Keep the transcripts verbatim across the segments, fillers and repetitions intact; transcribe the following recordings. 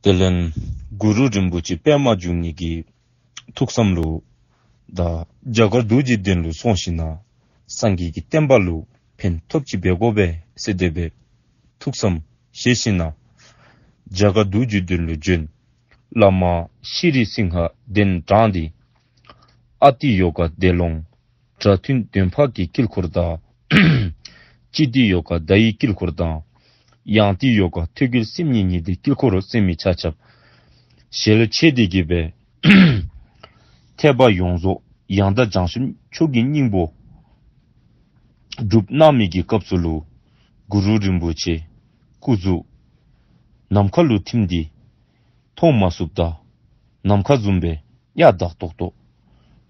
དེ་ལས་གུ་རུ་རིན་པོ་ཆེ་པདྨ་འབྱུང་གནས་ཀྱི་ཐུགས་བསམ་ལུ་ད་རྒྱ་གར་རྡོ་རྗེ་གདན་ལུ་སོང་ཞིནམ་ལས་སངས་རྒྱས་ཀྱི་བསྟན་པ་ལུ་ཕན་ཐོགས་ཅིག་འབད་དགོ་པས་ཟེར་དེ་སྦེ་ཐུགས་བསམ་བཞེས་ཞིནམ་ལས་རྒྱ་གར་རྡོ་རྗེ་གདན་ལུ་བྱོན། བླ་མ་ཤྲཱི་སིང་ཧ་གདན་དྲངས་ཏེ་ཨ་ཏི་ཡོ་ག་བདེ་ཀློང་སྒྲ་མཐུན་འདོན་འཕགས་ཀྱི་དཀྱིལ་འཁོར་དང་། ཙི་ཏི་ཡོ་ག་བརྡ་ཡི་དཀྱིལ་འཁོར་དང་། ཡང་ཏི་ཡོ་ག་ཐོད་རྒལ་སེམས་ཉིད་ཉི་ཟླའི་དཀྱིལ་འཁོར་ཟེར་མི་ཆ་ཁྱབ་ཞལ་ཕྱེ་སྟེ་གི་སྦེ་ཐེག་པ་ཡོངས་རྫོགས་ཡང་དག་བྱང་ཆུབ་མཆོག་གི་སྙིང་པོ་སྒྲུབ་གནང་མི་གི་སྐབས་སུ་ལུ་གུ་རུ་རིན་པོ་ཆེ་སྐུ་གཟུགས་ནམ་མཁའ་ལུ་ཐིམ་སྟེ་མཐོང་མ་ཚུགསཔ་ད་ནམ་མཁའ་བཟུམ་སྦེ་གཡའ་དྭངས་ཏོག་ཏོ།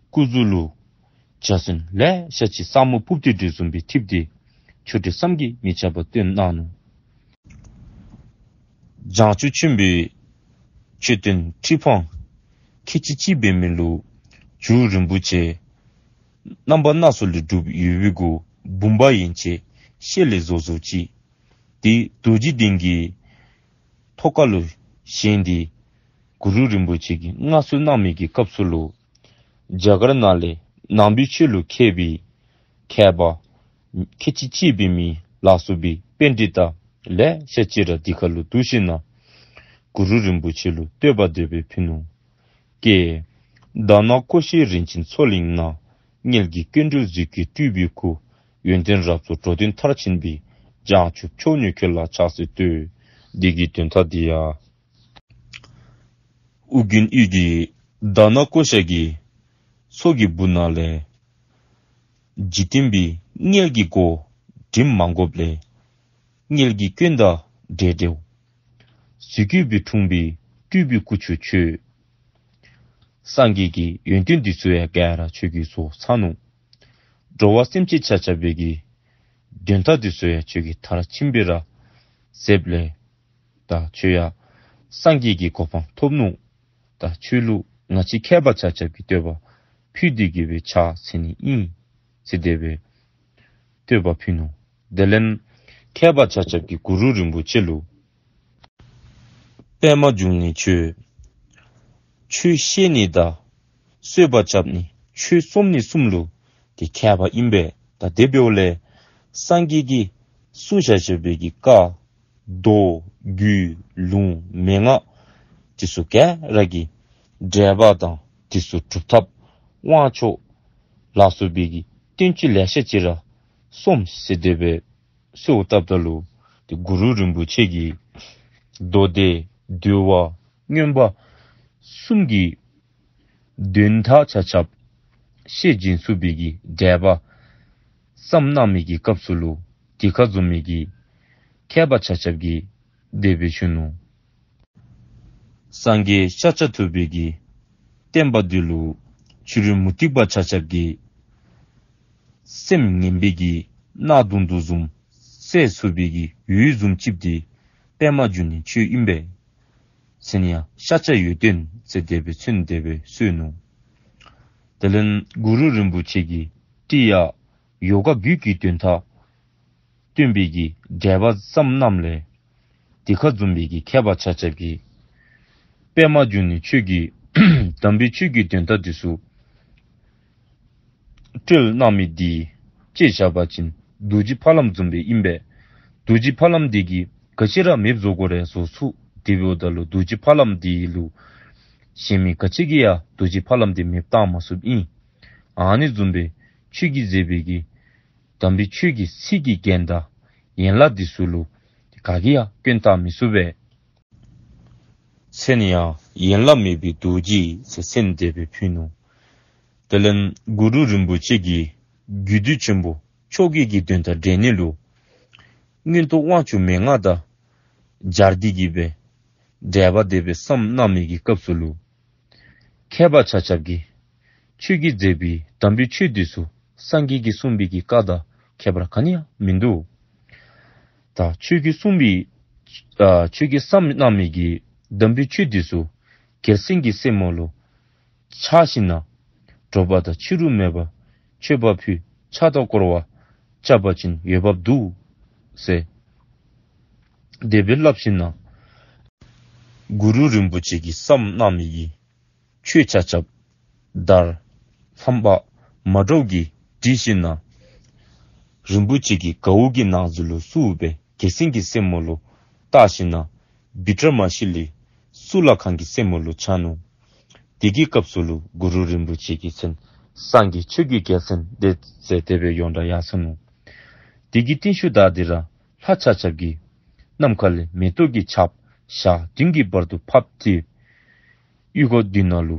སྐུ་གཟུགས་ལུ་འཇའ་ཚོན་ལེ་ཤ་ཅིག་ས་སྨུག་ཕུབ་སྟེ་འདི་བཟུམ་སྦེ་འཐིབས་ཏེ་ཆོ་འཕྲུལ་བསམ་གྱིས་མི་ཁྱབ་པ་སྟོན་གནང་ནུག། བྱང་ཆུབ་ཆེན་པོའི་མཆོད་རྟེན་ཁྲི་འཕང་ཁལ་གཅིག་གཅིག་འབད་མི་ལུ་རྒྱུ་རིན་པོ་ཆེ་རྣམ་པ་སྣ་ཚོགས་ལས་གྲུབ་ཡོད་པའི་གུ་འབུམ་པ་ཡན་ཆད་ཤེལ་ལས་བཟོ་བཟོཝ་ཅིག། དེ་རྡོ་རྗེ་གདན་གྱི་ཐོག་ཁ་ལུ་བཞེངས་ཏེ་གུ་རུ་རིན་པོ་ཆེ་གིས་མངའ་གསོལ་གནང་མི་གི་སྐབས་སུ་ལུ་རྒྱ་གར་ནང་ལས་ནང་པའི་ཆོས་ལུ་མཁས་པའི་མཁས་པ་ཁལ་གཅིག་གཅིག་འབད་མི་ལ་སོགས་པའི་པཎྜི་ཏ་ལེ་ཤ་ཅིག་ར་དེ་ཁ་ལུ་འདུ་ཞིནམ་ལས་གུ་རུ་རིན་པོ་ཆེ་ལུ་བསྟོད་པ་དེ་སྦེ་ཕུལ་ནུག། ཀྱེ། དྷ་ན་ཀོ་ཤའི་རིན་ཆེན་མཚོ་གླིང་ན། མངལ་གྱི་སྐྱེ་འགྲོའི་གཟུགས་ཀྱིས་སྤྲུལ་པའི་སྐུ། ཡོན་ཏན་རབ་རྫོགས་འགྲོ་དོན་མཐར་ཕྱིན་པའི། བྱང་ཆུབ་མཆོག་བརྙེས་ཁྱོད་ལ་ཕྱག་འཚལ་བསྟོད། འདི་གི་དོན་དག་འདི་ཡང་ཨོ་རྒྱན་ཡུལ་གྱི་དྷ་ན་ཀོ་ཤ་གི་མཚོ་གི་སྦུག་ན་ལས་འཇིག་རྟེན་པའི་མངལ་གྱི་སྒོ་འགྲིམ་མ་དགོཔ་ལས་མངལ་གྱི་སྐྱོན་དང་བྲལ་བྲལཝ། གཟུགས་སྐུ་སྦེ་འཁྲུངས་པའི་སྤྲུལ་པའི་སྐུ་ཚུ་ཁྱོད། སངས་རྒྱས་ཀྱི་ཡོན་ཏན་འདི་ཚུ་ཡང་ག་ར་ཁྱོད་ཀྱིས་བཟོ་ཚར་ནུག། འགྲོ་བ་སེམས་ཅན་ཆ་ཁྱབ་པའི་གི་དོན་དག་འདི་ཚུ་ཡང་ཁྱོད་ཀྱིས་མཐར་ཕྱིན་པའི་ར་ཟེརཝ་ལས་ད་ཁྱོད་ཡང་སངས་རྒྱས་ཀྱི་གོ་འཕང་ཐོབ་ནུག། ད་ཁྱོད་ལུ་ང་བཅས་མཁས་པ་ཆ་ཁྱབ་ཀྱིས་བསྟོད་པ་ཕུལ་ཏེ་གི་སྦེ་ཕྱག་འཚལ་ནི་ཨིན་ཟེར་དེ་སྦེ་བསྟོད་པ་ཕུལ་ནུག། དེ་ལས་མཁས་པ་ཆ་ཁྱབ་ཀྱིས་གུ་རུ་རིན་པོ་ཆེ་ལུ་པདྨ་འབྱུང་གནས་ཁྱོད་ཆོས་བཤད་ནི་དང་གསོལ་བ་རྐྱབ་ནི་ཆོས་རྩོམ་ནི་གསུམ་ལུ་དེ་མཁས་པ་ཨིན་པས། ད་དེ་འབདཝ་ལས་སངས་རྒྱས་ཀྱིས་གསུངས་བཞག་བཞག་པའི་གི་བཀའ་མདོ་རྒྱུད་ལུང་མན་ངག་འདི་ཚུ་ག་ར་གི་འགྲེལ་པ་དང་འདི་ཚུ་སྒྲུབ་ཐབས་དབང་ཆོག་ལ་སོགས་པའི་གི་བསྟན་བཅོས་ལེ་ཤ་ཅིག་ར་རྩོམ་ཟེར་དེ་སྦེ་གསོལཝ་བཏབ་ད་ལུ་དེ་གུ་རུ་རིན་པོ་ཆེ་གིས་མདོ་སྡེ་འདུལ་བ་མངོན་པ་གསུམ་གྱི་དོན་དག་ཆ་ཁྱབ་བཤད་བྱིན་ཚུགས་པའི་གི་འགྲེལ་པ་བརྩམས་གནང་མི་གི་སྐབས་སུ་ལུ་དེ་ཁ་བཟུམ་མའི་གི་མཁས་པ་ཆ་ཁྱབ་ཀྱིས་དེ་སྦེ་ཞུ་ནུག། སངས་རྒྱས་ཤཱཀྱ་ཐུབ་པའི་གི་བསྟན་པ་འདི་ལུ་ཕྱི་རོལ་མུ་སྟེགས་པ་ཆ་ཁྱབ་ཀྱི་སེམས་ངན་པའི་གི་གནག་དུང་དུ་བཟུམ་བསལ་ཚུགས་པའི་གི་འོད་བཟུམ་ཅིག་འདི་པདྨ་འབྱུང་གནས་ཁྱོད་ཨིན་པས་ཟེར་ནི་ཡང་ཤཱཀྱ་འོད་སྟོན་ཟེར་དེ་སྦེ་མཚན་དེ་སྦེ་གསོལ་ནུག། དེ་ལས་གུ་རུ་རིན་པོ་ཆེ་གིས་ཀྲི་ཡ་ཡོ་ག་རྒྱུད་ཀྱི་དོན་དག་སྟོན་པའི་གི་འགྲེལ་པ་བརྩམས་གནངམ་ལས་དེ་ཁ་བཟུམ་པའི་གི་མཁས་པ་ཆ་ཁྱབ་ཀྱིས་པདྨ་འབྱུང་གནས་ཁྱོད་ཀྱིས་དམ་པའི་ཆོས་ཀྱི་དོན་དག་འདི་ཚུ་བཀྲལ་གནང་མི་འདི་དཔྱེ་བཞག་པ་ཅིན་རྡོ་རྗེ་ཕ་ལམ་བཟུམ་སྦེ་ཨིན་པས། རྡོ་རྗེ་ཕ་ལམ་འདི་གིས་ག་ཅི་ར་མེདཔ་བཟོ་དགོ་རུང་བཟོ་ཚུགས། དེ་འབདཝ་ད་ལུ་རྡོ་རྗེ་ཕ་ལམ་འདི་ལུ་གཞན་མི་ག་ཅི་གིས་ཡང་རྡོ་རྗེ་ཕ་ལམ་འདི་མེདཔ་བཏང་མ་ཚུགསཔ་ཨིན། ཨ་ནི་བཟུམ་སྦེ་ཁྱོད་ཀྱིས་མཛད་པའི་གི་དམ་པའི་ཆོས་ཀྱི་ཚིག་གི་རྒྱན་དང་ཡན་ལག་འདི་ཚུ་ལུ་ག་གིས་ཡང་སྐྱོན་བཏགས་མི་ཚུགས་པས། མཚན་ཡང་ཡན་ལག་མེད་པའི་རྡོ་རྗེ་ཟེར་མཚན་དེ་སྦེ་ཕུལ་ནུག། དེ་ལས་གུ་རུ་རིན་པོ་ཆེ་གིས་རྒྱུད་སྡེ་ཆེན་པོ་ཕྱོགས་བརྒྱད་ཀྱི་དོན་དག་འགྲེལ་ནི་ལུ་མངོན་རྟོགས་དབང་ཕྱུག་མན་ངག་དང་སྦྱར་ཏེ་གི་སྦེ་འགྲེལ་པ་དེ་སྦེ་བརྩམས་གནང་མི་གི་སྐབས་སུ་ལུ་མཁས་པ་ཆ་ཁྱབ་ཀྱིས་ཁྱོད་ཀྱིས་མཛད་པའི་དམ་པའི་ཆོས་འདི་ཚུ་སངས་རྒྱས་ཀྱིས་གསུངས་པའི་གི་བཀའ་དང་ཁྱད་པར་ག་ནི་ཡང་མིན་འདུག། ད་ཁྱོད་ཀྱིས་གསུངས་པའི་ཨ་ཁྱོད་ཀྱིས་བརྩམས་གནང་མི་གི་དམ་པའི་ཆོས་འདི་ཚུ་རྒྱལ་མཚན་གྱི་རྩེ་མོ་ལུ་ཕྱག་ཞིནམ་ལས་དྲོ་པ་དང་ཕྱི་རུ་མེད་པར་མཆོད་པ་ཕུལ་ཕྱག་དང་བསྐོར་བ་རྐྱབ་པ་ཅིན་འོས་འབབ་འདུག་ཟེར་དེ་སྦེ་སླབ་ཞིནམ་ལས་ གུ་རུ་རིན་པོ་ཆེ་གིས་བརྩམས་གནང་མི་གི་ཆོས་ཆ་ཁྱབ་དར་ལྷམ་པ་མ་འདྲཝ་གིས་བྲིས་ཞིནམ་ན་རིན་པོ་ཆེ་གི་གའུ་གི་ནང་ཟུར་ལུ་བསུབ་སྦེ་རྒྱལ་མཚན་གྱི་རྩེ་མོ་ལུ་བཏགས་ཞིནམ་ན་བི་ཀྲ་མ་ཤཱི་ལའི་གཙུག་ལག་ཁང་གི་རྩེ་མོ་ལུ་བཅར་ནུག། དེ་གི་སྐབས་སུ་ལུ་གུ་རུ་རིན་པོ་ཆེ་གི་མཚན་སངས་རྒྱས་ཆོས་ཀྱི་རྒྱལ་མཚན་དེ་ཟེར་དེ་སྦེ་ཡོངས་གྲགས་ཡར་སོ་ནུག། དེ་གི་རྟིང་ཤུལ་ད་དེ་ར་ལྷ་ཆ་ཁྱབ་ཀྱིས་ནམ་མཁའ་ལས་མེ་ཏོག་གི་ཆརཔ་ཞག་བདུན་གྱི་བར་དུ་ཕབ་སྟེ་གཡུས་སྒོ་འདི་ནང་ལུ་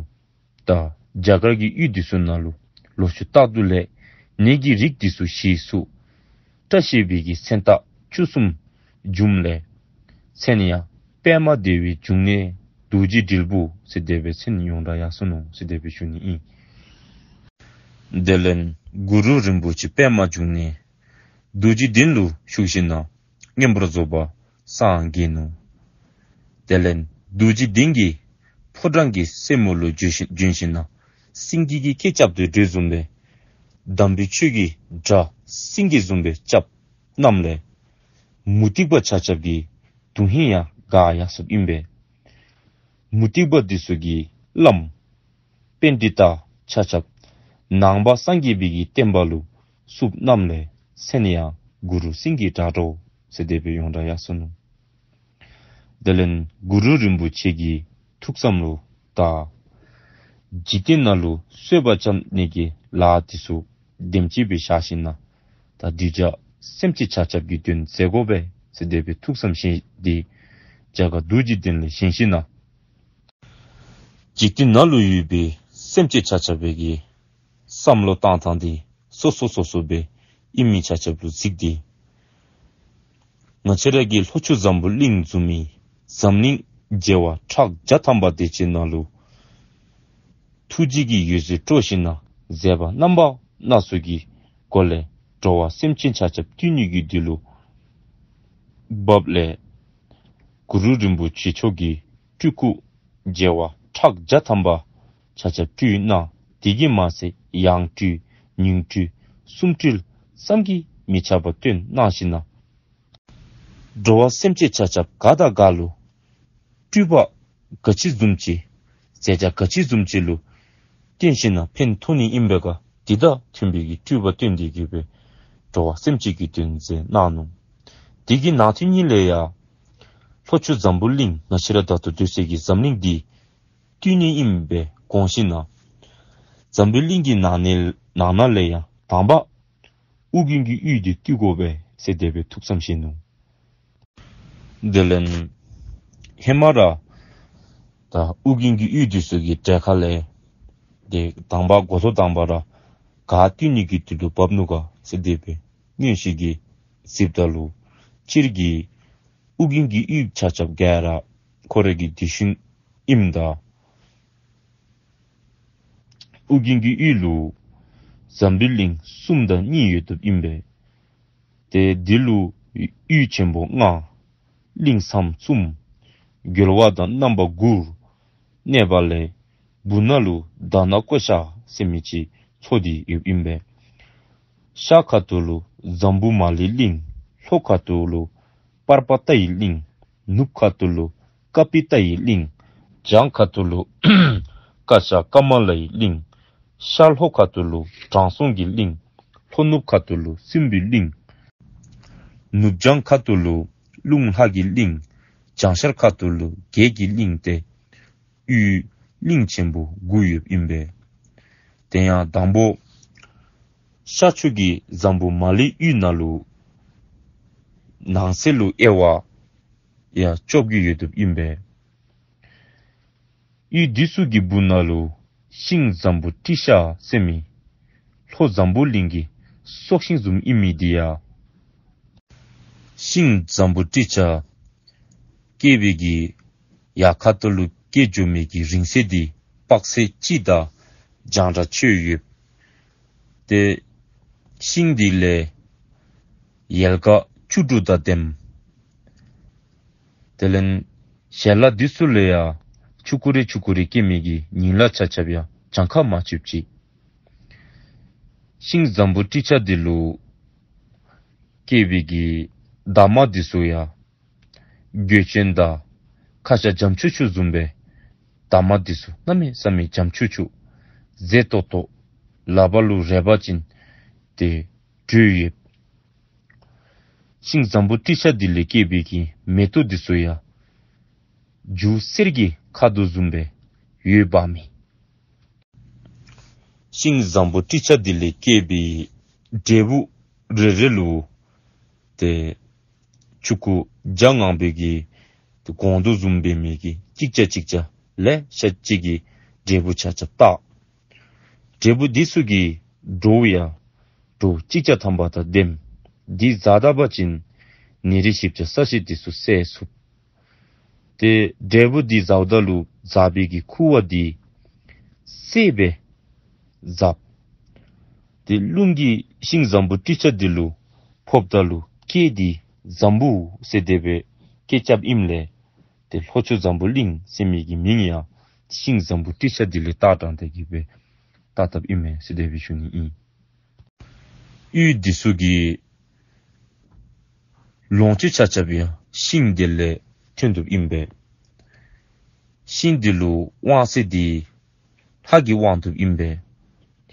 དང་རྒྱ་གར་གྱི་གཡུས་འདི་ཚུ་ནང་ལུ་ལོ་ཕྱུགས་རྟག་ཏུ་ལེགས། ནད་ཀྱི་རིགས་འདི་ཚུ་ཞི་གསོ་བཀྲ་ཤིས་པའི་གི་མཚན་རྟགས་བཅུ་གསུམ་བྱུངམ་ལས་མཚན་ཡང་པདྨ་བདེ་བའི་འབྱུང་གནས་རྡོ་རྗེ་དྲིལ་བུ་ཟེར་དེ་སྦེ་མཚན་ཡོངས་གྲགས་ཡར་སོ་ནུག་ཟེར་དེ་སྦེ་ཞུ་ནི་ཨིན། དེ་ལས་གུ་རུ་རིན་པོ་ཆེ་པདྨ་འབྱུང་གནས་རྡོ་རྗེ་གདན་ལུ་བཞུགས་ཞིནམ་ན་མངོན་པར་རྫོགས་པར་སངས་རྒྱས་ནུག། དེ་ལས་རྡོ་རྗེ་གདན་གྱི་ཕོ་བྲང་གི་རྩེ་མོ་ལུ་བྱོན་ཞིནམ་ན་སེང་གེ་གི་སྐད་རྐྱབ་སྟེ་འགྲོས་བཟུམ་སྦེ་དམ་པའི་ཆོས་ཀྱི་སྒྲ་སེང་གེ་བཟུམ་སྦེ་རྐྱབ་གནངམ་ལས་མུ་སྟེགས་པ་ཆ་ཁྱབ་ཀྱི་དོན་ཧིང་ཡང་འགག་ཡར་སོཔ་ཨིན་པས། མུ་སྟེགས་པ་འདི་ཚུ་གི་བླམ་པཎྜི་ཏ་ཆ་ཁྱབ་ནང་པ་སངས་རྒྱས་པའི་གི་བསྟན་པ་ལུ་བསུབ་གནངམ་ལས་མཚན་ཡང་གུ་རུ་སེང་གེ་སྒྲ་སྒྲོགས་ཟེར་དེ་སྦེ་ཡོངས་གྲགས་ཡར་སོ་ནུག། དེ་ལས་གུ་རུ་རིན་པོ་ཆེ་གི་ཐུགས་བསམ་ལུ་ད་འཇིག་རྟེན་ནང་ལུ་གསོད་པ་རྐྱབ་ནི་གི་ལཱ་འདི་ཚུ་དེམ་ཅིག་སྦེ་བཞག་ཞིནམ་ན་ད་གདུལ་བྱ་སེམས་ཅན་ཆ་ཁྱབ་ཀྱི་དོན་མཛད་དགོ་པས་ཟེར་དེ་སྦེ་ཐུགས་བསམ་བཞེས་ཏེ་རྒྱ་གར་རྡོ་རྗེ་གདན་ལས་བཞེངས་ཞིནམ་ན་འཇིག་རྟེན་ནང་ལུ་ཡོད་པའི་སེམས་ཅན་ཆ་ཁྱབ་ཀྱི་བསམ་བློ་བཏང་ཐངས་འདི་སོ་སོ་སོ་སོ་སྦེ་ཨིན་མི་ཆ་ཁྱབ་ལུ་གཟིགས་ཏེ་ང་བཅས་ར་གི་ལྷོ་ཕྱོགས་འཛམ་བུ་གླིང་བཟུམ་མའི་འཛམ་གླིང་བྱེ་བ་ཕྲག་བརྒྱ་ཐམ་པ་དེ་ཅིག་ནང་ལུ་ཐུགས་རྗེ་གི་འོད་ཟེར་སྤྲོ་ཞིནམ་ན་མཛད་པ་རྣམ་པ་སྣ་ཚོགས་ཀྱི་སྒོ་ལས་འགྲོ་བ་སེམས་ཅན་ཆ་ཁྱབ་བཏུལ་ནི་གི་དོན་ལུ་བབས་ལས་གུ་རུ་རིན་པོ་ཆེ་མཆོག་གི་སྤྲུལ་སྐུ་བྱེ་བ་ཕྲག་བརྒྱ་ཐམ་པ་ཆ་ཁྱབ་སྤྲུལ་གནང་། དེ་གིས་མ་ཚད་ཡང་སྤྲུལ་ཉིང་སྤྲུལ་གསུང་སྤྲུལ་བསམ་གྱིས་མི་ཁྱབ་པ་སྟོན་གནང་ཞིནམ་ན་འགྲོ་བ་སེམས་ཅན་ཆ་ཁྱབ་ག་དང་ག་ལུ་སྤྲུལ་པ་ག་ཅི་བཟུམ་ཅིག་མཛད་བྱ་ག་ཅི་བཟུམ་ཅིག་ལུ་བརྟེན་ཞིནམ་ན་ཕན་ཐོགས་ནི་ཨིན་པས་ག་དེ་དང་མཐུན་པའི་གི་སྤྲུལ་པ་སྟོན་ཏེ་གི་སྦེ་འགྲོ་བ་སེམས་ཅན་གྱི་དོན་མཛད་གནང་ནུག། དེ་གི་ནང་དོན་ཉིད་ལས་ཡང་ལྷོ་ཕྱོགས་འཛམ་བུ་གླིང་ང་བཅས་ར་ད་ལྟོ་སྡོད་སའི་གི་འཛམ་གླིང་འདི་བཏུལ་ནི་ཨིན་པས་དགོངས་ཞིནམ་ན་འཛམ་བུ་གླིང་གི་ནང་ནས་ནང་ན་ལས་ཡང་དང་པ་ཨོ་རྒྱན་གྱི་ཡུལ་འདི་བཏུལ་དགོ་པས་ཟེར་དེ་སྦེ་ཐུགས་བསམ་བཞེས་ནུག། དེ་ལས་ཧེ་མ་ར་ད་ཨོ་རྒྱན་གྱི་ཡུལ་འདི་ཚུ་གི་གྲས་ཁ་ལས་ཏེ་དང་པ་འགོ་ཐོག་དང་པ་ར་ག་བཏུལ་ནི་གི་དོན་ལུ་བབས་ནུག་ག་ཟེར་དེ་སྦེ་མངོན་ཤེས་ཀྱིས་གཟིགསཔ་ད་ལུ་སྤྱིར་གྱིས་ཨོ་རྒྱན་གྱི་ཡུལ་ཆ་ཁྱབ་ག་ར་ཁོ་རའི་གི་དེ་བཞིན་ཨིནམ་ད་ཨོ་རྒྱན་གྱི་ཡུལ་ལུ་འཛམ་བུ་གླིང་གསུམ་དང་གཉིས་ཡོདཔ་ཨིན་པས། ཏེ་འདི་ལུ་ཡུལ་ཆེན་པོ་ལྔ་གླིང་མཚམས་གསུམ་རྒོལ་བ་དང་རྣམ་པ་དགུ་གནས་པ་ལས་སྦུག་ན་ལུ་དྷ་ན་ཀོ་ཤ་ཟེར་མི་ཅིག་ཚོགས་ཏེ་ཡོདཔ་ཨིན་པས། ཤར་ཁ་ཐུག་ལུ་འཛམ་བུ་མ་ལེ་གླིང་། ལྷོ་ཁ་ཐུག་ལུ་པར་པ་ཏའི་གླིང་། ནུབ་ཁ་ཐུག་ལུ་ཀ་པི་ཏའི་གླིང་། བྱང་ཁ་ཐུག་ལུ་ཀ་ཤ་ཀ་མ་ལའི་གླིང་། ཤར་ལྷོ་ཁ་ཐུག་ལུ་དྲང་སྲོང་གི་གླིང་། ལྷོ་ནུབ་ཁ་ཐུག་ལུ་སྲིན་པོའི་གླིང་། ནུབ་བྱང་ཁ་ཐུག་ལུ་རླུང་ལྷ་གི་གླིང་། བྱང་ཤར་ཁ་ཐུག་ལུ་བགེགས་ཀྱི་གླིང་སྟེ་ཡུལ་གླིང་ཆེན་པོ་དགུ་ཡོདཔ་ཨིན་པས། དེ་ཡང་དང་པོ་ཤར་ཕྱོགས་ཀྱི་འཛམ་བུ་མ་ལེ་ཡུལ་ནང་ལུ་ནང་གསེས་ལུ་དབྱེ་བ་ཡང་བཅོ་བརྒྱད་ཡོདཔ་ཨིན་པས། ཡུལ་འདི་ཚུ་གི་སྦུག་ན་ལུ་ཤིང་འཛམ་བུ་ཏྲི་ཤ་ཟེར་མི་ལྷོ་འཛམ་བུ་གླིང་གི་སྲོག་ཤིང་བཟུམ་ཨིན་མི་འདི་ཡང་ཤིང་འཛམ་བུ་ཏྲི་ཤ་སྐྱེ་བའི་གི་ཡར་ཁ་ཐུག་ལུ་སྐྱེ་འགྱོ་མི་གི་རིང་བསྲེལ་འདི་དཔག་ཚད་གཅིག་དང་རྒྱང་གྲགས་ཕྱེད་ཡོད། ཏེ་ཤིང་འདི་ལས་ཡལ་ག་བཅུ་དྲུག་དང་ལྡནམ། དེ་ལས་ཞལ་ལག་འདི་ཚུ་ལས་ཡང་ཆུང་ཀུ་རེ་ཆུང་ཀུ་རེ་སྐྱེ་མི་གི་ཉིང་ལག་ཆ་ཁྱབ་ཡང་གྱངས་ཁ་མ་ཆོདཔ་ཅིག། ཤིང་འཛམ་བུ་ཏྲི་ཤ་འདི་ལུ་སྐྱེ་བའི་གི་འདབ་མ་འདི་ཚུ་ཡང་གོས་ཆེན་དང་ ཁ་ཤ་འཇམ་ཆུ་ཆུ་བཟུམ་སྦེ་འདབ་མ་འདི་ཚུ་གནམ་མེད་ས་མེད་འཇམ་ཆུ་ཆུ་མཛེས་ཏོག་ཏོ་ལག་པ་ལུ་རེག་པ་ཅིན་ཏེ་དྲོད་ཡོདཔ། ཤིང་བཟང་པོ་ཏྲི་ཤ་འདི་ལས་སྐྱེས་པའི་གི་མེ་ཏོག་འདི་ཚུ་ཡང་རྒྱུ་གསེར་གྱི་ཁ་དོག་བཟུམ་སྦེ་འོད་འབར་མི། ཤིང་བཟང་པོ་ཏྲི་ཤ་འདི་ལས་སྐྱེས་པའི་འབྲས་བུ་རེ་རེ་ལུ་ཏེ་ཆུང་ཀུ་འཇའ་ངང་པའི་གི་ཏེ་གོང་དུ་བཟུམ་འབད་མི་གི་ཅིག་ཅར་ཅིག་ཅར་ལེ་ཤ་ཅིག་གི་འབྲས་བུ་ཆ་ཆ་བཏགས། འབྲས་བུ་འདི་ཚུ་གི་བྲོཝ་ཡང་བྲོཝ་ཅིག་ཅར་ཐམ་པ་དང་ལྡནམ། འདི་བཟའ་ད་པ་ཅིན་ནད་རིགས་བཞི་བརྒྱ་རྩ་བཞི་འདི་ཚུ་སེལ་ཚུགས། ཏེ་འབྲས་བུ་འདི་བཟའཝ་ད་ལུ་བཟའ་བའི་གི་ཁུ་བ་འདི་སེར་སྦེ་འཛགཔ། ཏེ་རླུང་གིས་ཤིང་བཟང་པོ་ཏྲི་ཤ་འདི་ལུ་ཕོགཔ་ད་ལུ་སྐད་འདི་འཛམ་བུ་ཟེར་དེ་སྦེ་སྐད་རྐྱབ་ཨིནམ་ལས་ཏེ་ལྷོ་ཕྱོགས་འཛམ་བུ་གླིང་ཟེར་མི་གི་མིང་ཡང་ཤིང་བཟང་པོ་ཏྲི་ཤ་འདི་ལས་བཏགས་དྲངས་ཏེ་གི་སྦེ་བཏགས་བཏགསཔ་ཨིན་མས་ཟེར་དེ་སྦེ་ཞུ་ནི་ཨིན། གཡུས་འདི་ཚུ་གི་ལོངས་སྤྱོད་ཆ་ཁྱབ་ཡང་ཤིང་འདི་ལས་ཐོན་དོཔ་ཨིན་པས། ཤིང་འདི་ལུ་དབང་ཚད་འདི་ལྷ་གིས་དབང་དོཔ་ཨིན་པས།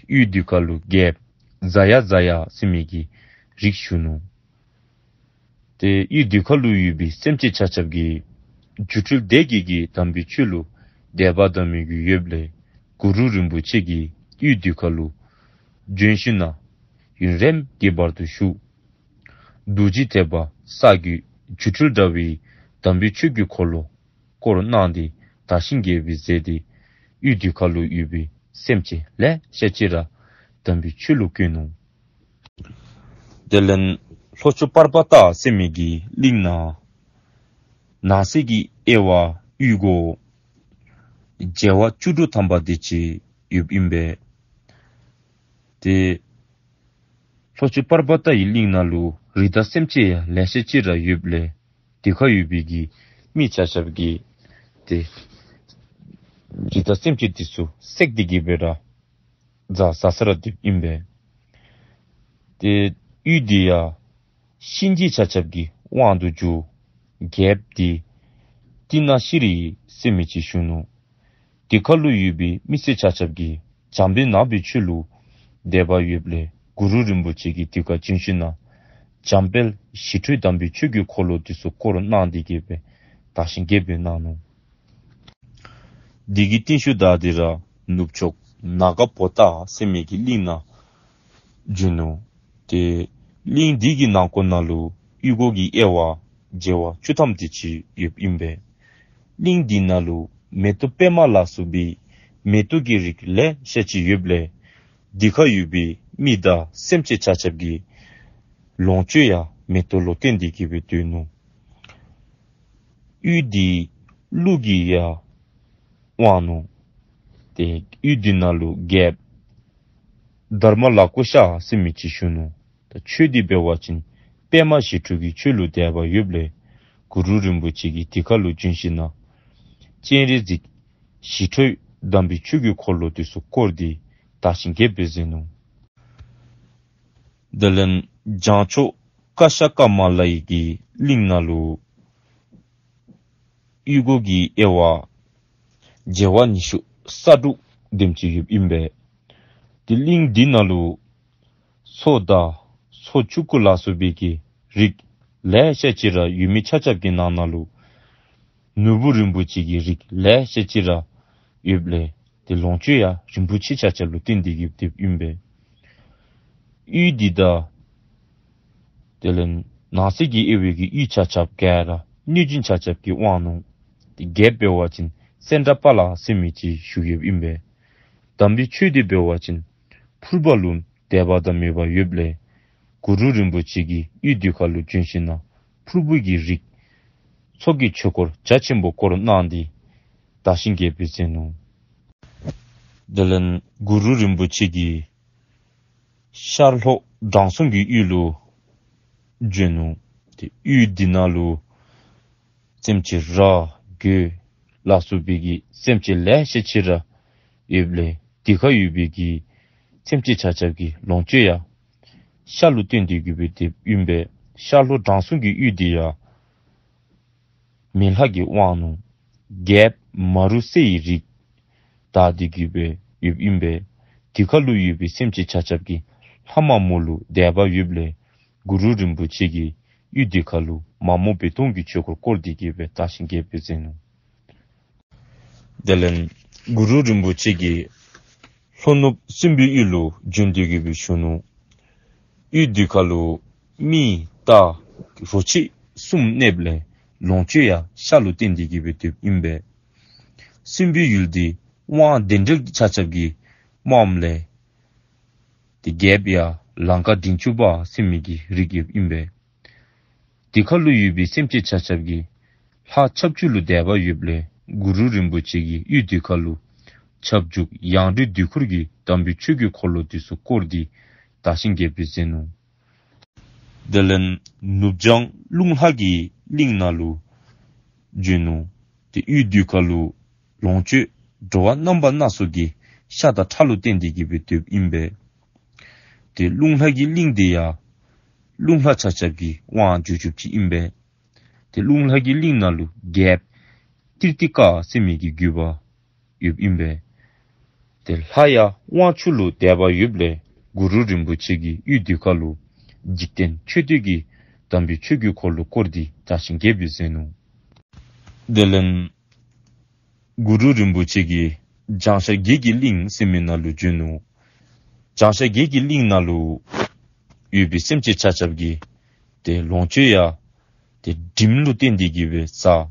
གཡུས་འདི་ཁ་ལུ་རྒྱལཔོ་ཛ་ཡ་ཛ་ཡ་ཟེར་མི་གི་རིགས་བཞུགས་ནུག། ཏེ་གཡུས་འདི་ཁ་ལུ་ཡོད་པའི་སེམས་ཅན་ཆ་ཁྱབ་ཀྱི་སྒྱུ་འཕྲུལ་སྡེ་བརྒྱད་ཀྱི་དམ་པའི་ཆོས་ལུ་དད་པ་དང་མོས་གུས་ཡོདཔ་ལས་གུ་རུ་རིན་པོ་ཆེ་གིས་གཡུས་འདི་ཁ་ལུ་བྱོན་ཞིནམ་ན་ཡུན་རིངམོ་གི་བར་དུ་བཞུགས། རྡོ་རྗེ་ཐེག་པ་ས་རྒྱུད་སྒྱུ་འཕྲུལ་དྲྭ་བའི་དམ་པའི་ཆོས་ཀྱི་འཁོར་ལོ་བསྐོར་གནང་སྟེ་དར་ཞིང་རྒྱས་པར་མཛད་དེ་གཡུས་འདི་ཁ་ལུ་ཡོད་པའི་སེམས་ཅན་ལེ་ཤ་ཅིག་ར་དམ་པའི་ཆོས་ལུ་བཀོད་ནུག། དེ་ལས་ལྷོ་ཕྱོགས་པར་པ་ཏ་ཟེར་མི་གི་གླིང་ནང་ནང་གསེས་ཀྱི་དབྱེ་བ་གཡུས་སྒོ་བྱེ་བ་བཅུ་དྲུག་ཐམ་པ་དེ་ཅིག་ཡོདཔ་ཨིན་པས། ཏེ་ལྷོ་ཕྱོགས་པར་པ་ཏའི་གླིང་ནང་ལུ་རི་དྭགས་སེམས་ཅན་ཡང་ལེ་ཤ་ཅིག་ར་ཡོདཔ་ལས་དེ་ཁར་ཡོད་པའི་གི་མི་ཆ་ཁྱབ་ཀྱིས་ཏེ་རི་དྭགས་སེམས་ཅན་དེ་ཚུ་བསད་དེ་གི་སྦེ་ར་བཟའ་བཟའ་ས་ར་སྡོདཔ་ཨིན་པས། ཏེ་གཡུས་འདི་ཡང་གཤིན་རྗེ་ཆ་ཁྱབ་ཀྱི་དབང་དུ་གྱུར་རྒྱལཔོ་འདི་ཏི་ན་ཤྲཱི་ཟེར་མི་ཅིག་བཞུགས་ནུག། དེ་ཁ་ལུ་ཡོད་པའི་མི་སེར་ཆ་ཁྱབ་ཀྱིས་འཇམ་དཔལ་ནག་པོའི་ཆོས་ལུ་དད་པ་ཡོདཔ་ལས་གུ་རུ་རིན་པོ་ཆེ་གིས་དེ་ཁར་བྱོན་ཞིནམ་ན་འཇམ་དཔལ་ཞི་ཁྲོའི་དམ་པའི་ཆོས་ཀྱི་འཁོར་ལོ་དེ་ཚུ་བསྐོར་གནང་སྟེ་གི་སྦེ་དར་ཞིང་རྒྱས་པར་གནང་ནུག། དེ་གི་རྟིང་ཤུལ་བདའ་སྟེ་ར་ནུབ་ཕྱོགས་ནཱ་ག་པོ་ཏ་ཟེར་མི་གི་གླིང་ནང་བྱོན་ནུག། ཏེ་གླིང་འདི་གི་ནང་འཁོད་ནང་ལུ་གཡུས་སྒོ་གི་དབྱེ་བ་བྱེ་བ་བཅུ་ཐམ་དེ་ཅིག་ཡོདཔ་ཨིན་པས། གླིང་འདི་ནང་ལུ་མེ་ཏོག་པདྨ་ལ་སོགས་པའི་མེ་ཏོག་གི་རིགས་ལེ་ཤ་ཅིག་ཡོདཔ་ལས་དེ་ཁར་ཡོད་པའི་མི་དང་སེམས་ཅན་ཆ་ཁྱབ་ཀྱི་ལོངས་སྤྱོད་ཡང་མེ་ཏོག་ལུ་བརྟེན་ཏེ་གི་སྦེ་སྡོད་ནུག། གཡུས་འདི་ཀླུ་གིས་ཡང་དབང་ནུག། ཏེ་གཡུས་འདི་ནང་ལུ་རྒྱལཔོ་དྷརྨ་ལ་ཀུ་ཤ་ཟེར་མི་ཅིག་བཞུགས་ནུག། ད་ཆོས་འདི་འབད་བ་ཅིན་པདྨ་ཞི་ཁྲོ་གི་ཆོས་ལུ་དད་པ་ཡོདཔ་ལས་གུ་རུ་རིན་པོ་ཆེ་གིས་དེ་ཁ་ལུ་བྱོན་ཞིནམ་ན་སྤྱན་རས་གཟིགས་ཞི་ཁྲོའི་དམ་པའི་ཆོས་ཀྱི་འཁོར་ལོ་དེ་ཚུ་བསྐོར་ཏེ་དར་ཞིང་རྒྱས་པར་མཛད་ནུག། དེ་ལས་བྱང་ཕྱོགས་ཀ་ཤ་ཀ་མ་ལའི་གི་གླིང་ནང་ལུ་གཡུས་སྒོ་གི་དབྱེ་བ་བྱེ་བ་ཉི་ཤུ་རྩ་དྲུག་དེམ་ཅིག་ཡོདཔ་ཨིན་པས། ཏེ་གླིང་འདི་ནང་ལུ་མཚོ་དང་མཚོ་ཆུང་ཀུ་ལ་སོགས་པའི་གི་རིགས་ལེ་ཤ་ཅིག་ར་ཡོད་མི་ཆ་ཁྱབ་ཀྱི་ནང་ན་ལུ་ནོར་བུ་རིན་པོ་ཆེ་གི་རིགས་ལེ་ཤ་ཅིག་ར་ཡོདཔ་ལས་ཏེ་ལོངས་སྤྱོད་ཡང་རིན་པོ་ཆེ་ཆ་ཁྱབ་ལུ་བརྟེན་ཏེ་གི་སྡོདཔ་ཨིན་པས། གཡུས་འདི་དང་དེ་ལས་ནང་གསེས་ཀྱི་དབྱེ་བའི་གི་གཡུས་ཆ་ཁྱབ་ག་ར་གནོད་སྦྱིན་ཆ་ཁྱབ་ཀྱིས་དབང་ནུག། ཏེ་རྒྱལཔོ་འབད་བ་ཅིན་ཙནྡྲ་པཱ་ལ་ཟེར་མི་ཅིག་བཞུགས་ཡོདཔ་ཨིན་པས། དམ་པའི་ཆོས་འདི་འབད་བ་ཅིན་ཕུར་པ་ལུ་དད་པ་དང་མོས་པ་ཡོདཔ་ལས་གུ་རུ་རིན་པོ་ཆེ་གིས་གཡུས་འདི་ཁ་ལུ་བྱོན་ཞིནམ་ན་ཕུར་བུ་གི་རིགས་ཚོགས་ཀྱི་ཆོས་འཁོར་རྒྱ་ཆེན་པོ་བསྐོར་གནང་སྟེ་དར་ཞིང་རྒྱས་པར་མཛད་ནུག། དེ་ལས་གུ་རུ་རིན་པོ་ཆེ་གིས་ཤར་ལྷོ་དྲང་སྲོང་གི་གཡུས་ལུ་བྱོན་ནུག། ཏེ་གཡུས་འདི་ནང་ལུ་སེམས་ཅན་ར་གོས་ལ་སོགས་པའི་གི་སེམས་ཅན་ལེ་ཤ་ཅིག་ར་ཡོདཔ་ལས་དེ་ཁར་ཡོད་པའི་གི་སེམས་ཅན་ཆ་ཁྱབ་ཀྱི་ལོངས་སྤྱོད་ཡང་ཤར་ལུ་བརྟེན་ཏེ་གི་སྦེ་སྡོདཔ་ཨིན་པས། ཤར་ལྷོ་དྲང་སྲོང་གི་གཡུས་འདི་ཡང་མེ་ལྷ་གིས་དབང་ནུག། རྒྱལཔོ་མ་རུ་སེ་ཡི་རིགས་དར་ཏེ་གི་སྦེ་ཡོདཔ་ཨིན་པས། དེ་ཁ་ལུ་ཡོད་པའི་སེམས་ཅན་ཆ་ཁྱབ་ཀྱིས་ལྷ་དམར་མོ་ལུ་དད་པ་ཡོདཔ་ལས་གུ་རུ་རིན་པོ་ཆེ་གིས་ཡུལ་དེ་ཁ་ལུ་མ་རྨོས་པའི་དུང་གི་ཆོས་འཁོར་བསྐོར་ཏེ་གི་སྦེ་དར་ཞིང་རྒྱས་པར་མཛད་ནུག། དེ་ལས་གུ་རུ་རིན་པོ་ཆེ་གིས་ལྷོ་ནུབ་སྲིན་པོའི་ཡུལ་ལུ་བྱོན་ཏེ་གི་སྦེ་བཞུགས་ནུག། ཡུལ་དེ་ཁ་ལུ་མི་རྟ་རོ་ཁྱི་གསུམ་གནསཔ་ལས་ལོངས་སྤྱོད་ཡང་ཤ་ལུ་བརྟེན་ཏེ་གི་སྦེ་ཐོབ་ཨིན་པས། སྲིན་པོའི་ཡུལ་དེ་དབང་དེ་འདྲ་ཆ་ཁྱབ་ཀྱིས་རྨོཝ་ལས་ཏེ་རྒྱལཔོ་ཡང་ལང་ཀ་མགྲིན་བཅུ་པ་ཟེར་མི་གི་རིགས་ཡོདཔ་ཨིན་པས། དེ་ཁ་ལུ་ཡོད་པའི་སེམས་ཅན་ཆ་ཁྱབ་ཀྱིས་ལྷ་ཁྱབ་འཇུག་ལུ་དད་པ་ཡོདཔ་ལས་གུ་རུ་རིན་པོ་ཆེ་གིས་ཡུལ་དེ་ཁ་ལུ་ཁྱབ་འཇུག་ཡང་སྒྲོན་དུས་འཁོར་གྱི་དམ་པའི་ཆོས་ཀྱི་འཁོར་ལོ་དེ་ཚུ་བསྐོར་ཏེ་དར་ཞིང་རྒྱས་པར་མཛད་ནུག། དེ་ལས་ནུབ་བྱང་རླུང་ལྷ་གི་གླིང་ནང་ལུ་བྱོན་ནུག། ཏེ་ཡུལ་དེ་ཁ་ལུ་ལོངས་སྤྱོད་འགྲོ་བ་རྣམ་པ་སྣ་ཚོགས་ཀྱིས་ཤ་དང་ཁྲག་ལུ་བརྟེན་ཏེ་གི་སྦེ་ཐོབ་ཨིན་པས། ཏེ་རླུང་ལྷ་གི་གླིང་དེ་ཡང་རླུང་ལྷ་ཆ་ཁྱབ་ཀྱི་དབང་བསྒྱུར་བཅུགཔ་ཅིག་ཨིན་པས། ཏེ་རླུང་ལྷ་གི་གླིང་ནང་ལུ་རྒྱལཔོ་ཏིརྟི་ཀ་ཟེར་མི་གི་རྒྱུད་པ་ཡོདཔ་ཨིན་པས། ཏེ་ལྷ་ཡང་དབང་ཕྱུག་ལུ་དད་པ་ཡོདཔ་ལས་གུ་རུ་རིན་པོ་ཆེ་གིས་ཡུལ་དེ་ཁ་ལུ་འཇིག་རྟེན་མཆོད་བསྟོད་ཀྱི་དམ་པའི་ཆོས་ཀྱི་འཁོར་ལོ་བསྐོར་ཏེ་དར་ཞིང་རྒྱས་པར་མཛད་ནུག། དེ་ལས་གུ་རུ་རིན་པོ་ཆེ་གིས་བྱང་ཤར་བགེགས་ཀྱི་གླིང་ཟེར་མི་ནང་ལུ་བྱོན་ནུག། བྱང་ཤར་བགེགས་ཀྱི་གླིང་ནང་ལུ་ཡོད་པའི་སེམས་ཅན་ཆ་ཁྱབ་ཀྱིས་ཏེ་ལོངས་སྤྱོད་ཡང་ཏེ་དྲིམ་ལུ་བརྟེན་ཏེ་གི་སྦེ་བཟའ།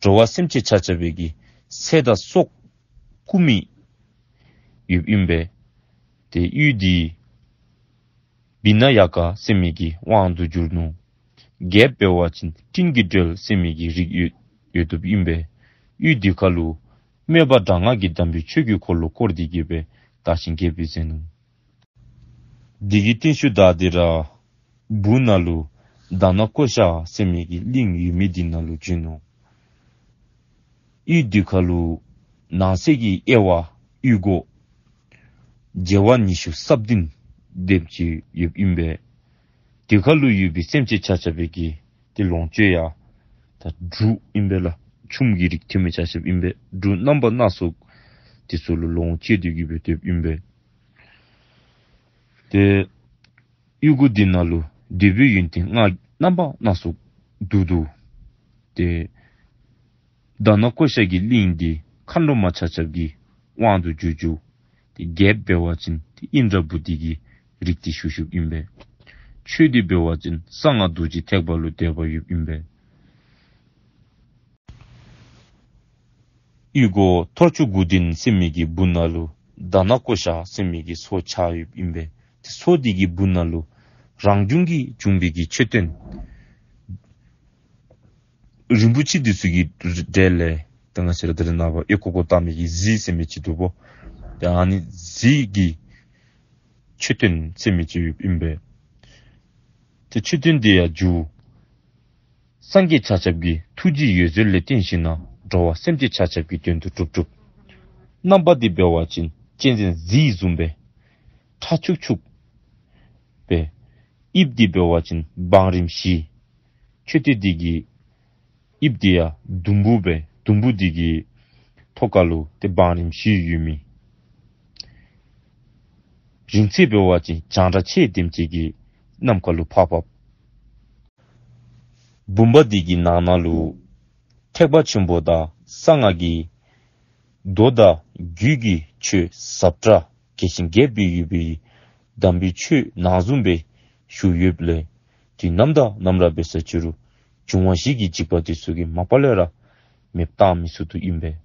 འགྲོ་བ་སེམས་ཅན་ཆ་ཁྱབ་ཀྱི་ཚེ་དང་སྲོག་བཀུག་མི་ཡོདཔ་ཨིན་པས། ཏེ་ཡུལ་དེ་བི་ན་ཡ་ཀ་ཟེར་མི་གི་དབང་དུ་བསྒྱུར་ནུག། རྒྱལཔོ་འབད་བ་ཅིན་སྤྲིན་གྱི་སྒྲོལ་ཟེར་མི་གི་རིགས་ཡོད་ཡོདཔ་ཨིན་པས། ཡུལ་དེ་ཁ་ལུ་དམོད་པ་དྲག་སྔགས་ཀྱི་དམ་པའི་ཆོས་ཀྱི་འཁོར་ལོ་བསྐོར་ཏེ་གི་སྦེ་དར་ཞིང་རྒྱས་པར་མཛད་ནུག། དེ་གི་རྟིང་ཤུལ་ད་དེ་ར་སྦུག་ན་ལུ་དྷ་ན་ཀོ་ཤ་ཟེར་མི་གི་གླིང་ཡོད་མི་དེ་ནང་ལུ་བྱོན་ནུག། ཡུལ་དེ་ཁ་ལུ་ནང་གསེས་ཀྱི་དབྱེ་བ་ཡུལ་སྒོ་བྱེ་བ་ཉི་ཤུ་རྩ་བདུན་དེམ་ཅིག་ཡོདཔ་ཨིན་པས། དེ་ཁ་ལུ་ཡོད་པའི་སེམས་ཅན་ཆ་ཁྱབ་ཀྱིས་ཏེ་ལོངས་སྤྱོད་ཡང་ད་འབྲུག་ཨིན་པས་ལགས། ཆུམ་གྱི་རིགས་ཐོན་མི་ཆ་ཁྱབ་ཨིན་པས། འབྲུ་རྣམ་པ་སྣ་ཚོགས་དེ་ཚུ་ལུ་ལོངས་སྤྱོད་དེ་གི་སྦེ་ཐོབ་ཨིན་པས། ཏེ་ཡུལ་སྒོ་དེ་ནང་ལུ་འདོད་པའི་ཡོན་ཏན་ལྔ་རྣམ་པ་སྣ་ཚོགས་འདུག་འདུག། ཏེ་དྷ་ན་ཀོ་ཤ་གི་གླིང་དེ་མཁའ་འགྲོ་མ་ཆ་ཁྱབ་ཀྱི་དབང་དུ་བསྒྱུར་བཅུག། ཏེ་རྒྱལཔོ་འབད་བ་ཅིན་ཏེ་ཨིནྡྲ་བྷུ་ཏི་གི་རིགས་དེ་བཞུགས་བཞུགསཔ་ཨིན་པས། ཆོས་དེ་འབད་བ་ཅིན་གསང་སྔགས་རྡོ་རྗེ་ཐེག་པ་ལུ་དད་པ་ཡོདཔ་ཨིན་པས། ཡུལ་སྒོ་ཐོར་ཅོག་དགུ་ལྡན་ཟེར་མི་གི་སྦུག་ན་ལུ་དྷ་ན་ཀོ་ཤ་ཟེར་མི་གི་མཚོ་ཆགས་ཡོདཔ་ཨིན་པས། ཏེ་མཚོ་དེ་གི་སྦུག་ན་ལུ་རང་བྱུང་གི་བྱུང་བའི་གི་མཆོད་རྟེན་རིན་པོ་ཆེ་དེ་ཚུ་གི་གྲས་ལས་ད་ང་བཅས་ར་ད་རེས་ནངས་པ་ཨེ་ཀོ་ཀོ་བཏགས་མི་གི་གཟི་ཟེར་མི་ཅིག་འདུག་པོ། ཏེ་ཨ་ནི་གཟི་གི་མཆོད་རྟེན་ཟེར་མི་ཅིག་ཡོདཔ་ཨིན་པས། ཏེ་མཆོད་རྟེན་དེ་ཡང་མཇུག་སངས་རྒྱས་ཆ་ཁྱབ་ཀྱི་ཐུགས་རྗེའི་འོད་ཟེར་ལས་བརྟེན་ཞིནམ་ན་འགྲོ་བ་སེམས་ཅན་ཆ་ཁྱབ་ཀྱི་དོན་དུ་གྲུབ་གྲུབ། རྣམ་པ་དེ་འབད་བ་ཅིན་གཅན་གཟན་གཟིག་བཟུམ་སྦེ་ཁྲ་ཆུག་ཆུག་སྦེ། དབྱིབས་དེ་འབད་བ་ཅིན་བང་རིམ་བཞི། མཆོད་རྟེན་དེ་གི་དབྱིབས་དེ་ཡང་ཟླུམ་པོ་སྦེ་ཟླུམ་པོ་དེ་གི་ཐོག་ཁ་ལུ་ཏེ་བང་རིམ་བཞི་ཡོད་མི། རིང་ཚད་འབད་བ་ཅིན་རྒྱང་གྲགས་ཕྱེད་དེམ་ཅིག་གི་ནམ་མཁའ་ལུ་འཕགས་འཕགསཔ། བུམ་པ་འདི་གི་ནང་ན་ལུ་ཐེག་པ་ཆེན་པོ་དང་གསང་སྔགས་ཀྱི་མདོ་དང་རྒྱུད་ཀྱི་ཆོས་ཟབ་དྲགས་རྒྱས་ཤིང་རྒྱས་པར་ཡོད་པའི་དམ་པའི་ཆོས་ནང་བཟུམ་སྦེ་བཞུགས་ཡོདཔ་ལས་དུས་ནམ་དང་ནམ་ར་འབད་ས་ཅི་རུང་འབྱུང་བ་བཞི་གི་འཇིགས་པ་དེ་ཚུ་གིས་མ་པ་ལས་ར་མེདཔ་བཏང་མི་ཚུགས་དོ་ཨིན་པས།